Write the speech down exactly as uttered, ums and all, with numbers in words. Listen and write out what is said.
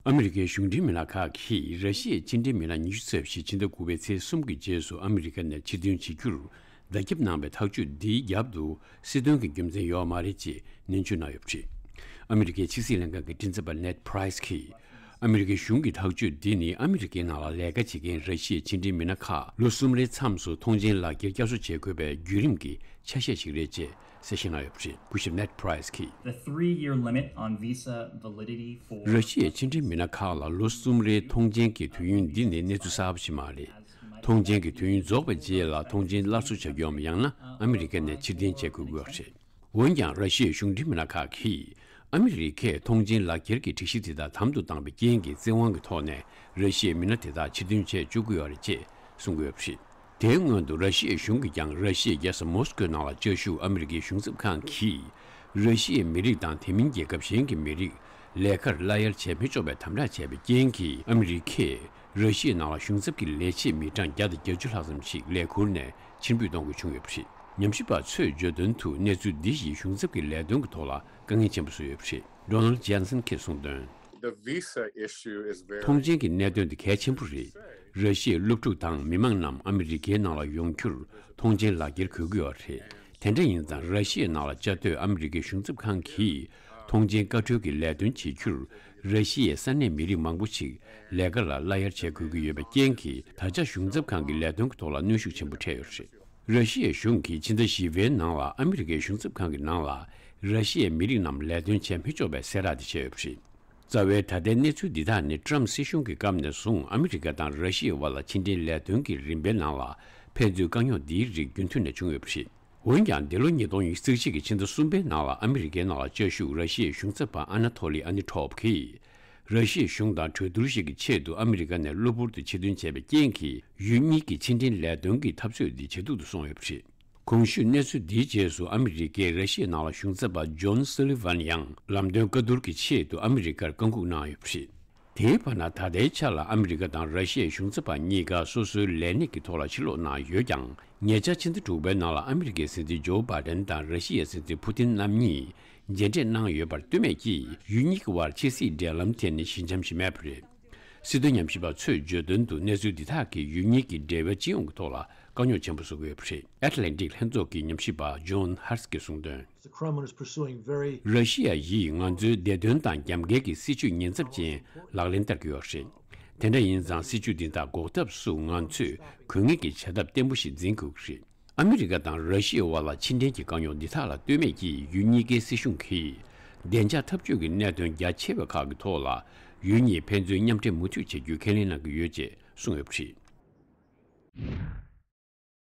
ཨ་མི་རི་ཀའི་གཞུང་འབྲེལ་མི་སྣ་ཁག་གིས་ར་ཤི་ཡའི་ཕྱི་འབྲེལ་མི་སྣ་ཉི་ཤུ་རྩ་བཞི་ཕྱི་ཟླ་དགུ་པའི་ཚེས་གསུམ་གྱི་རྗེས་སུ་ཨ་མི་རི་ཀ་ནས་ཕྱིར་འདོན་བྱེད་རྒྱུར་བརྡ་ཁྱབ་གནང་བའི་ཐག་གཅོད་འདིའི་རྒྱབ་ཏུ་སྲིད་དོན་གྱི་རྒྱུ་མཚན་ཡོད་མ་རེད་ཅེས་ནན་བརྗོད་གནང་ཡོད་པ་རེད། ཨ་མི་རི་ཀའི་ཕྱི་སྲིད་ལྷན་ཁང་གི་མགྲིན་ཚབ་པ་ནེད་ཕ་རའི་སི་གིས། ཨ་མི་རི་ཀའི་གཞུང་གི་ཐག་གཅོད་འདི་ནི་ཨ་མི་རི་ཀའི་ནང་ལ་ལས་ཀ་བྱེད་མཁན་ར་ཤི་ཡའི་ཕྱི་འབྲེལ་མི་སྣ་ཁག་ལོ་གསུམ་རེའི་མཚམས་སུ་ཐོངས་མཆན་ལག་འཁྱེར་བསྐྱར་གསོ་བྱེད་དགོས་པའི་བརྒྱུད་རིམ་གྱི་ཆ་ཤས་ཤིག་རེད་ཅེས་གསལ་བཤད་གནང་ཡོད་པ་རེད། སྐུ་ཞབས་ནེད་ཕ་རའི་སི་གིས། The three-year limit on visa validity for ར་ཤི་ཡའི་ཕྱི་འབྲེལ་མི་སྣ་ཁག་ལ་ལོ་གསུམ་རེའི་ཐོངས་མཆན་གྱི་དུས་ཡུན་འདི་ནི་གནས་ཚུལ་གསར་པ་ཞིག་མ་རེད། ཐོངས་མཆན་གྱི་དུས་ཡུན་རྫོགས་པའི་རྗེས་ལ་ཐོངས་མཆན་སླར་གསོ་བྱ་རྒྱུའམ་ཡང་ན་ཨ་མི་རི་ཀ་ནས་ཕྱིར་འཐེན་བྱེད་དགོས་ཀྱི་ཡོད་པ་རེད། འོན་ཀྱང་། ར་ཤི་ཡའི་གཞུང་འབྲེལ་མི་སྣ་ཁག་གིས་ཨ་མི་རི་ཀས་ཐོངས་མཆན་ལག་འཁྱེར་གྱི་སྒྲིག་གཞི་དེ་དག་དམ་དུ་བཏང་བའི་རྐྱེན་གྱིས་བཙན་དབང་གི་ཐོག་ནས་ར་ཤི་ཡའི་མི་སྣ་དེ་དག་ཕྱིར་འདོན་བྱེད་བཅུག་གི་ཡོད་རེད་ཅེས་གསུང་གི་ཡོད་པ་རེད། དེའི་སྔོན་དུ་ར་ཤི་ཡའི་གཞུང་གིས་ཀྱང་ར་ཤི་ཡའི་རྒྱལ་ས་མོ་སི་ཀོའི་ནང་ལ་བཅའ་བཞུགས་ཨ་མི་རི་ཀའི་གཞུང་ཚབ་ཁང་གིས་ར་ཤི་ཡའི་མི་རིགས་དང་དེ་མིན་རྒྱལ་ཁབ་གཞན་གྱི་མི་རིགས་ལས་ཀར་གླ་གཡར་བྱེད་མི་ཆོག་པའི་དམ་དྲག་བྱས་པའི་རྐྱེན་གྱིས་ཨ་མི་རི་ཀས་ར་ཤི་ཡའི་ནང་ལ་གཞུང་ཚབ་ཀྱི་ལས་བྱེད་མི་གྲངས་བརྒྱ་དང་བརྒྱད་ཅུ་ལྷག་ཙམ་ཞིག་ལས་ཁུར་ནས་ཕྱིར་འབུད་གཏོང་དགོས་བྱུང་ཡོད་པ་རེད། ཉམས་ཞིབ་པ་ཚོས་བརྗོད་དོན་དུ་གནས་ཚུལ་འདི་ཡིས་གཞུང་ཚབ་ཀྱི་ལས་དོན་གྱི་ཐོག་ལ་དཀའ་ངལ་ཆེན་པོ་བཟོས་ཡོད་པ་རེད། ཌོ་ནལ་ཌི་ཇོན་སན་གྱིས་གསུངས་དོན། The visa issue is very ཐོངས་མཆན་གྱི་གནད་དོན་དེ་གལ་ཆེན་པོ་རེད། ར་ཤི་ཡའི་སློབ་ཕྲུག་དང་མི་མང་རྣམས་ཨ་མི་རི་ཀའི་ནང་ལ་ཡོང་རྒྱུར་ཐོངས་མཆན་ལག་འཁྱེར་དགོས་ཀྱི་ཡོད་རེད། དེ་འདྲ་ཡིན་ཙང་ར་ཤི་ཡའི་ནང་ལ་བཅའ་སྡོད་ཨ་མི་རི་ཀའི་གཞུང་ཚབ་ཁང་གིས་ཐོངས་མཆན་བཀའ་འཁྲོལ་གྱི་ལས་དོན་བྱེད་རྒྱུར་ར་ཤི་ཡའི་ས་གནས་མི་རིགས་མང་པོ་ཞིག་ལས་ཀ་ལ་གླ་གཡར་བྱེད་དགོས་ཀྱི་ཡོད་པའི་རྐྱེན་གྱིས་ད་ཆ་གཞུང་ཚབ་ཁང་གི་ལས་དོན་གྱི་ཐོག་ལ་གནོན་ཤུགས་ཆེན་པོ་འཕྲད་ཡོད་རེད། ར་ཤི་ཡའི་གཞུང་གིས་ཕྱི་ཟླ་བཞི་པའི་ནང་ལ་ཨ་མི་རི་ཀའི་གཞུང་ཚབ་ཁང་གི་ནང་ལ་ར་ཤི་ཡའི་མི་རིགས་རྣམས་ལས་དོན་བྱེད་མི་ཆོག་པའི་གསལ་བསྒྲགས་དེ་བྱས་ཡོད་པ་རེད། རྩ་བའི་ད་ལྟའི་གནས་ཚུལ་འདི་དག་ནི་ཏྲམ་སྲིད་གཞུང་གི་སྐབས་ནས་བཟུང་ཨ་མི་རི་ཀ་དང་ར་ཤི་ཡའི་དབར་ལ་ཕྱི་འབྲེལ་ལས་དོན་གྱི་རིམ་པའི་ནང་ལ་ཕན་ཚུན་དཀའ་རྙོག་འདིའི་རིགས་རྒྱུན་མཐུད་ནས་བྱུང་ཡོད་པ་རེད། འོན་ཀྱང་འདི་ལོ་ཉིས་སྟོང་ཉི་ཤུ་རྩ་གཅིག་གི་ཕྱི་ཟླ་གསུམ་པའི་ནང་ལ་ཨ་མི་རི་ཀའི་ནང་ལ་བཅའ་བཞུགས་ར་ཤི་ཡའི་གཞུང་ཚབ་པ་ཨ་ན་ཐོ་ལི་ཨ་ནི་ཐོབ་ཀྱིས་ར་ཤི་ཡའི་གཞུང་དང་གྲོས་བསྡུར་ཞིག་གི་ཆེད་དུ་ཨ་མི་རི་ཀ་ནས་གློ་བུར་དུ་ཕྱིར་འདོན་བྱས་པའི་རྐྱེན་གྱིས་ཡུལ་གཉིས་ཀྱི་ཕྱི་འབྲེལ་ལས་དོན་གྱི་འཐབ་རྩོད་འདི་ཇེ་སྡུག་ཏུ་སོང་ཡོད་པ་རེད། གོང་ཞུས་གནས་ཚུལ་འདིའི་རྗེས་སུ་ཨ་མི་རི་ཀས་ར་ཤི་ཡའི་ནང་ལ་གཞུང་ཚབ་པ་ཇོན་སུ་ལི་ཝན་ཡང་ལམ་སྟོན་བཀའ་བསྡུར་གྱི་ཆེད་དུ་ཨ་མི་རི་ཀར་བཀའ་འགུག་གནང་ཡོད་པ་རེད། དེའི་བར་ན་ད་ལྟའི་ཆ་ལ་ཨ་མི་རི་ཀ་དང་ར་ཤི་ཡའི་གཞུང་ཚབ་པ་གཉིས་ཀ་སོ་སོའི་ལས་གནས་ཀྱི་ཐོག་ལ་ཕྱིར་ལོག་གནང་ཡོད་ཀྱང་། ཉེ་ཆར་ཕྱི་ཟླ་དྲུག་པའི་ནང་ལ་ཨ་མི་རི་ཀའི་སྲིད་འཛིན་ཇོ་བྷའི་ཌེན་དང་ར་ཤི་ཡའི་སྲིད་འཛིན་ཕུ་ཏིན་རྣམ་གཉིས་མཇལ་འཕྲད་གནང་ཡོད་པར་ལྟོས་མེད་ཀྱིས་ཡུལ་གཉིས་ཀྱི་དབར་ཕྱི་སྲིད་འབྲེལ་ལམ་ཐད་ནས་ཞི་འཇམ་ཞིག་མེད་པ་རེད། སྲིད་དོན་ཉམས་ཞིབ་པ་ཚོས་བརྗོད་དོན་དུ་གནས་ཚུལ་འདི་དག་གིས་ཡུལ་གཉིས་ཀྱི་འབྲེལ་བའི་སྤྱི་ཡོངས་ཀྱི་ཐོག་ལ་དཀའ་རྙོག་ཆེན་པོ་བཟོ་གི་ཡོད་པ་རེད། ཨེཊ་ལན་ཊིག་ལྷན་ཚོགས་ཀྱི་ཉམས་ཞིབ་པ་ཇོན་ཧར་སི་གིས་གསུངས་དོན། The Kremlin is pursuing very ར་ཤི་ཡ་ཡིས་ང་ཚོའི་བདེ་དོན་དང་རྒྱབ་འགལ་གྱི་སྲིད་ཇུས་ཉེན་ཚབས་ཅན་ལག་ལེན་བསྟར་གྱི་ཡོད་རེད། དེ་འདྲ་ཡིན་ཙང་སྲིད་ཇུས་འདི་དག་འགོག་ཐབས་སུ་ང་ཚོས་དགོས་ངེས་ཀྱི་བྱ་ཐབས་བརྟན་པོ་ཞིག་འཛིན་དགོས་ཀྱི་རེད། ཨ་མི་རི་ཀ་དང་ར་ཤི་ཡའི་དབར་ལ་ཕྱི་འབྲེལ་གྱི་དཀའ་རྙོག་འདི་དག་ལ་ལྟོས་མེད་ཀྱིས་ཡུལ་གཉིས་ཀའི་སྲིད་གཞུང་གིས་བདེ་འཇགས་འཐབ་ཇུས་ཀྱི་གནད་དོན་རྒྱ་ཆེ་བའི་ཁག་གི་ཐོག་ལ་ཡུལ་གཉིས་ཕན་ཚུན་མཉམ་འབྲེལ་མུ་མཐུད་བྱེད་རྒྱུའི་ཁས་ལེན་གནང་གི་ཡོད་ཅེས་གསུངས་ཡོད་པ་རེད།